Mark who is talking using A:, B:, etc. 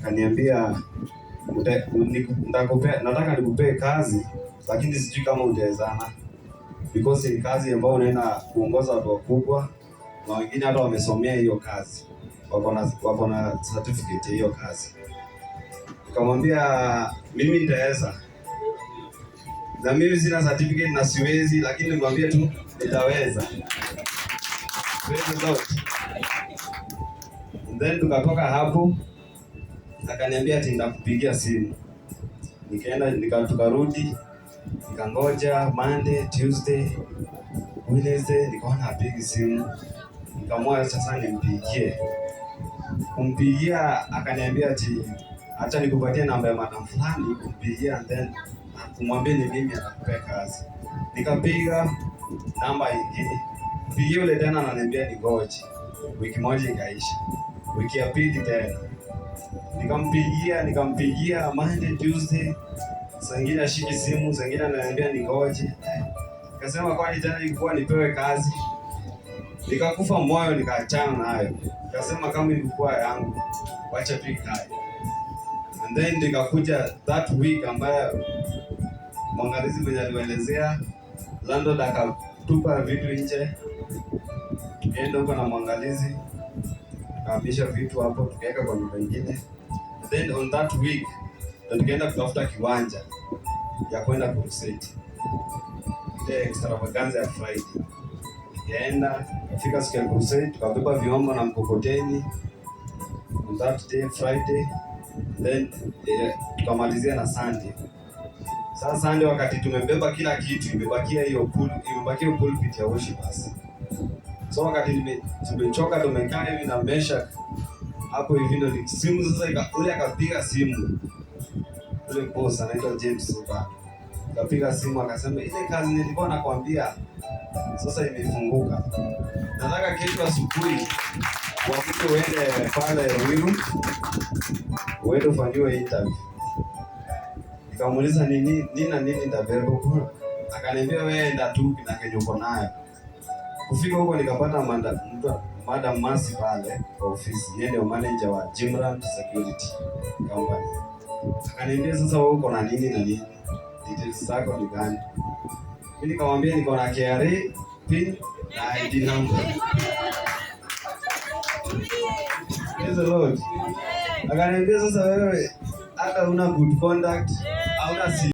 A: Akaniambia, "Nataka nikupee kazi, lakini sijui kama utawezana because ni kazi ambayo unaenda kuongoza watu wakubwa na wengine hata wamesomea hiyo kazi, wako na certificate ya hiyo kazi." Nikamwambia mimi nitaweza, na mimi sina certificate na siwezi, lakini nilimwambia tu nitaweza. Praise the Lord. And then tukatoka hapo, akaniambia ati nitakupigia simu. Nikaenda tukarudi, nikangoja Monday, Tuesday, Wednesday, nikaona hapigi simu. Nikaamua sasa nimpigie. Kumpigia akaniambia ati acha nikupatie namba ya madam fulani kumpigia and then kumwambia ni mimi atakupea kazi. Nikapiga namba ingine. Pigia yule tena ananiambia ningoje. Wiki moja ikaisha. Wiki ya pili tena. Nikampigia, nikampigia Monday, Tuesday. Saa ingine ashiki simu, saa ingine ananiambia ningoje. Nikasema kwani tena ilikuwa nipewe kazi? Nikakufa moyo, nikaachana nayo. Nikasema kama ilikuwa yangu, wacha tu ikae. And then nikakuja that week ambayo mwangalizi mwenye alielezea, landlord akatupa vitu nje. Tukaenda huko na mwangalizi, tukahamisha vitu hapo, tukaweka kwa nyumba ingine. And then on that week ndo tukaenda kutafuta kiwanja ya kwenda crusade, ile extravaganza ya Friday. Tukaenda, tukafika siku ya crusade, tukabeba vyombo na mkokoteni on that day Friday, then tukamalizia na Sunday. Sasa Sunday wakati tumebeba kila kitu, imebakia hiyo pulpit ya worshipers. So wakati tumechoka, tumekaa hivi na mesha hapo hivi, ndo simu sasa ule akapiga simu, ule boss anaitwa James Suba. Akapiga simu akasema, "Ile kazi nilikuwa nakwambia sasa imefunguka. Nataka kesho asubuhi uamke uende pale Ruiru uende ufanyiwe interview." Nikamuuliza nini nini na nini nitabeba? Akaniambia wewe enda tu na kenye uko nayo. Kufika huko nikapata Madam Mercy pale kwa ofisi, yeye ndio manager wa Jimrand Security Company. Akaniambia, "Sasa wewe uko na nini na nini? Details zako ni gani?" Mimi nikamwambia niko na KRA PIN na ID number. Praise the Lord. Akaniambia, "Sasa wewe hata una good conduct, hauna